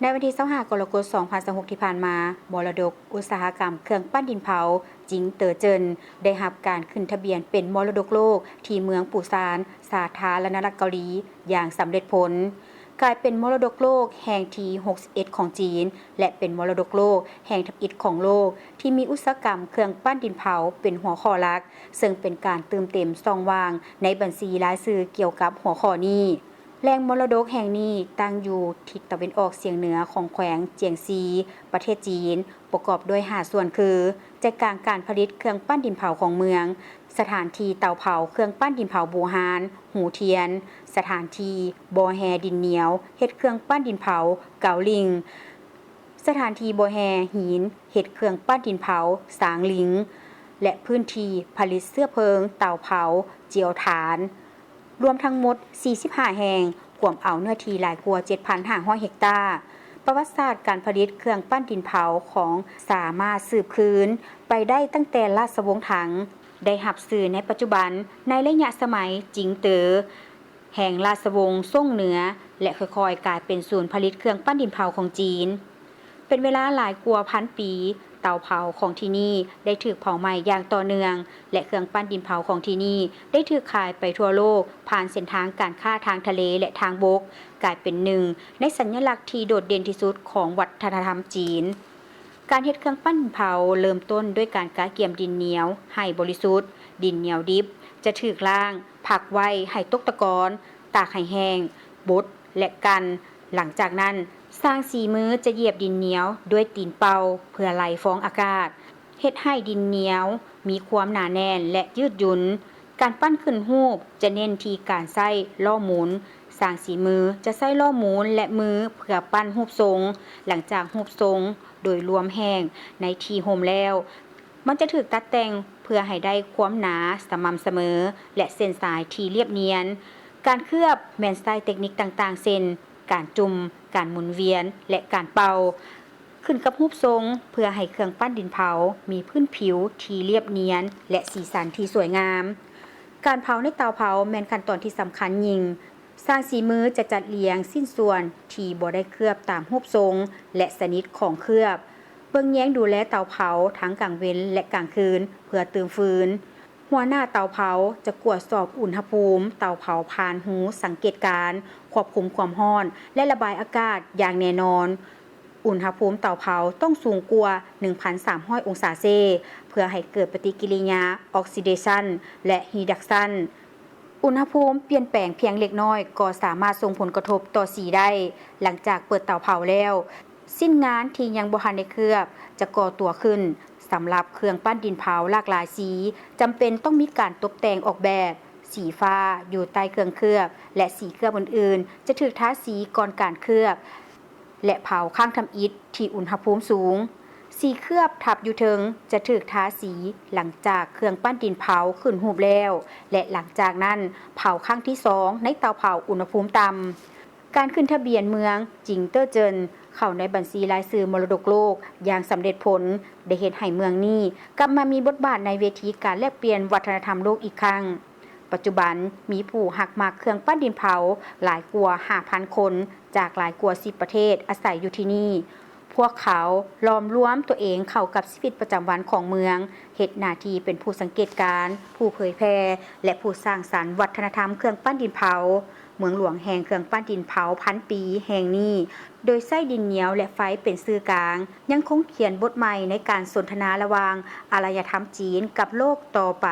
ໃນວັນທີຊາວຫ້າ ກໍລະກົດ ສອງພັນຊາວຫົກ ທີ່ຜ່ານມາ, ມໍລະດົກອຸດສາຫະກຳເຄື່ອງປັ້ນດິນເຜົາ ຈິງເຕີເຈີນ ໄດ້ຮັບການຂຶ້ນທະບຽນເປັນມໍລະດົກໂລກທີ່ເມືອງປູຊານ, ສາທາລະນະລັດເກົາຫຼີ ຢ່າງສຳເລັດຜົນ, ກາຍເປັນມໍລະດົກໂລກແຫ່ງທີ ຫົກສິບເອັດ ຂອງຈີນ ແລະ ເປັນມໍລະດົກໂລກແຫ່ງທຳອິດຂອງໂລກ ທີ່ມີອຸດສາຫະກຳເຄື່ອງປັ້ນດິນເຜົາເປັນຫົວຂໍ້ຫຼັກ, ເຊິ່ງເປັນການຕື່ມເຕັມຊ່ອງວ່າງໃນບັນຊີລາຍຊື່ກ່ຽວກັບຫົວຂໍ້ນີ້. ແຫຼ່ງມໍລະດົກແຫ່ງນີ້ຕັ້ງຢູ່ທິດຕາເວັນອອກສຽງເໜືອຂອງແຂວງຈຽງຊີ, ປະເທດຈີນ, ປະກອບດ້ວຍຫ້າສ່ວນຄື ໃຈກາງການຜະລິດເຄື່ອງປັ້ນດິນເຜົາຂອງເມືອງ, ສະຖານທີ່ເຕົາເຜົາເຄື່ອງປັ້ນດິນເຜົາບູຮານ, ຫູທຽນ, ສະຖານທີ່ບໍ່ແຮ່ດິນໜຽວເຮັດເຄື່ອງປັ້ນດິນເຜົາ, ເກົາລິງ, ສະຖານທີ່ບໍ່ແຮ່ຫີນເຮັດເຄື່ອງປັ້ນດິນເຜົາ, ຊາງລິງ ແລະ ພື້ນທີ່ຜະລິດເຊື້ອເພີງເຕົາເຜົາ, ຈຽວຖ່ານ. ລວມທັງໝົດ ສີ່ສິບຫ້າ ແຫ່ງ, ກວມເອົາເນື້ອທີ່ຫຼາຍກວ່າ ເຈັດພັນຫ້າຮ້ອຍ ເຮັກຕາ. ປະຫວັດສາດການຜະລິດເຄື່ອງປັ້ນດິນເຜົາຂອງສາມາດສືບຄືນໄປໄດ້ຕັ້ງແຕ່ລາຊະວົງຖັງ ໄດ້ຮັບຊື່ໃນປັດຈຸບັນ ໃນໄລຍະສະໄໝຈິງເຕີ ແຫ່ງລາຊະວົງຊົງເໜືອ ແລະ ຄ່ອຍໆກາຍເປັນສູນຜະລິດເຄື່ອງປັ້ນດິນເຜົາຂອງຈີນ. ເປັນເວລາຫຼາຍກວ່າພັນປີ, ເຕົາເຜົາຂອງທີ່ນີ້ໄດ້ຖືກເຜົາໄໝ້ຢ່າງຕໍ່ເນື່ອງ ແລະ ເຄື່ອງປັ້ນດິນເຜົາຂອງທີ່ນີ້ໄດ້ຖືກຂາຍໄປທົ່ວໂລກ ຜ່ານເສັ້ນທາງການຄ້າທາງທະເລ ແລະ ທາງບົກ, ກາຍເປັນໜຶ່ງໃນສັນຍະລັກທີ່ໂດດເດັ່ນທີ່ສຸດຂອງວັດທະນະທຳຈີນ. ການເຮັດເຄື່ອງປັ້ນດິນເຜົາເລີ່ມຕົ້ນດ້ວຍການກະກຽມດິນໜຽວໃຫ້ບໍລິສຸດ. ດິນໜຽວດິບຈະຖືກລ້າງ, ພັກໄວ້ໃຫ້ຕົກຕະກອນ, ຕາກໃຫ້ແຫ້ງ, ບົດ ແລະ ກັ່ນ. ຫຼັງຈາກນັ້ນ, ຊ່າງສີມືຈະຢຽບດິນໜຽວດ້ວຍຕີນເປົ່າເພື່ອໄລ່ຟອງອາກາດ, ເຮັດໃຫ້ດິນໜຽວມີຄວາມໜາແໜ້ນ ແລະ ຍືດຫຍຸນ. ການປັ້ນຂຶ້ນຮູບຈະເນັ້ນທີ່ການໃຊ້ລໍ້ໝູນ. ຊ່າງສີມືຈະໃຊ້ລໍ້ໝູນ ແລະ ມືເພື່ອປັ້ນຮູບຊົງ. ຫຼັງຈາກຮູບຊົງໂດຍລວມແຫ້ງໃນທີ່ຮົ່ມແລ້ວ, ມັນຈະຖືກຕັດແຕ່ງເພື່ອໃຫ້ໄດ້ຄວາມໜາສະໝ່ຳສະເໝີ ແລະ ເສັ້ນສາຍທີ່ລຽບນຽນ. ການເຄືອບແມ່ນໃຊ້ເຕັກນິກຕ່າງໆ ເຊັ່ນ ການຈຸ່ມ, ການໝູນວຽນ ແລະ ການເປົ່າ, ຂຶ້ນກັບຮູບຊົງ ເພື່ອໃຫ້ເຄື່ອງປັ້ນດິນເຜົາມີພື້ນຜິວທີ່ລຽບນຽນ ແລະ ສີສັນທີ່ສວຍງາມ. ການເຜົາໃນເຕົາເຜົາແມ່ນຂັ້ນຕອນທີ່ສຳຄັນຍິ່ງ. ຊ່າງສີມືຈະຈັດລຽງຊິ້ນສ່ວນທີ່ບໍ່ໄດ້ເຄືອບຕາມຮູບຊົງ ແລະ ຊະນິດຂອງເຄືອບ, ເບິ່ງແຍງດູແລເຕົາເຜົາທັງກາງເວັນ ແລະ ກາງຄືນ ເພື່ອຕື່ມຟືນ. ຫົວໜ້າເຕົາເຜົາຈະກວດສອບອຸນຫະພູມເຕົາເຜົາຜ່ານຮູສັງເກດການຄວບຄຸມຄວາມຮ້ອນ ແລະ ລະບາຍອາກາດຢ່າງແນ່ນອນ. ອຸນຫະພູມເຕົາເຜົາຕ້ອງສູງກວ່າ ໜຶ່ງພັນສາມຮ້ອຍ ອົງສາເຊ ເພື່ອໃຫ້ເກີດປະຕິກິລິຍາອອກຊີເດຊັນ ແລະ ຣີດັກຊັນ. ອຸນຫະພູມປ່ຽນແປງພຽງເລັກນ້ອຍກໍສາມາດສົ່ງຜົນກະທົບຕໍ່ສີໄດ້. ຫຼັງຈາກເປີດເຕົາເຜົາແລ້ວ, ຊິ້ນງານທີ່ຍັງບໍ່ທັນໄດ້ເຄືອບຈະກໍ່ຕົວຂຶ້ນ. ສຳລັບເຄື່ອງປັ້ນດິນເຜົາຫຼາກຫຼາຍສີ, ຈຳເປັນຕ້ອງມີການຕົບແຕ່ງອອກແບບ. ສີຟ້າຢູ່ໃຕ້ເຄື່ອງເຄືອບ ແລະ ສີເຄືອບອື່ນໆ ຈະຖືກທາສີກ່ອນການເຄືອບ ແລະ ເຜົາຄັ້ງທຳອິດທີ່ອຸນຫະພູມສູງ. ສີເຄືອບທັບຢູ່ເທິງຈະຖືກທາສີຫຼັງຈາກເຄື່ອງປັ້ນດິນເຜົາຂຶ້ນຮູບແລ້ວ ແລະ ຫຼັງຈາກນັ້ນເຜົາຄັ້ງທີສອງໃນເຕົາເຜົາອຸນຫະພູມຕ່ຳ. ການຂຶ້ນທະບຽນເມືອງຈິງເຕີເຈີນເຂົ້າໃນບັນຊີລາຍຊື່ມໍລະດົກໂລກຢ່າງສຳເລັດຜົນ ໄດ້ເຮັດໃຫ້ເມືອງນີ້ກັບມາມີບົດບາດໃນເວທີການແລກປ່ຽນວັດທະນະທຳໂລກອີກຄັ້ງ. ປັດຈຸບັນມີຜູ້ຮັກມັກເຄື່ອງປັ້ນດິນເຜົາຫຼາຍກວ່າ ຫ້າພັນ ຄົນ ຈາກຫຼາຍກວ່າ ສິບ ປະເທດອາໄສຢູ່ທີ່ນີ້. ພວກເຂົາຫຼອມລວມຕົວເອງເຂົ້າກັບຊີວິດປະຈຳວັນຂອງເມືອງ, ເຮັດໜ້າທີ່ເປັນຜູ້ສັງເກດການ, ຜູ້ເຜີຍແຜ່ ແລະ ຜູ້ສ້າງສັນວັດທະນະທຳເຄື່ອງປັ້ນດິນເຜົາ. ເມືອງຫຼວງແຫ່ງເຄື່ອງປັ້ນດິນເຜົາພັນປີແຫ່ງນີ້, ໂດຍໃຊ້ດິນໜຽວ ແລະ ໄຟເປັນສື່ກາງ, ຍັງຄົງຂຽນບົດໃໝ່ໃນການສົນທະນາລະຫວ່າງອາລະຍະທຳຈີນກັບໂລກຕໍ່ໄປ.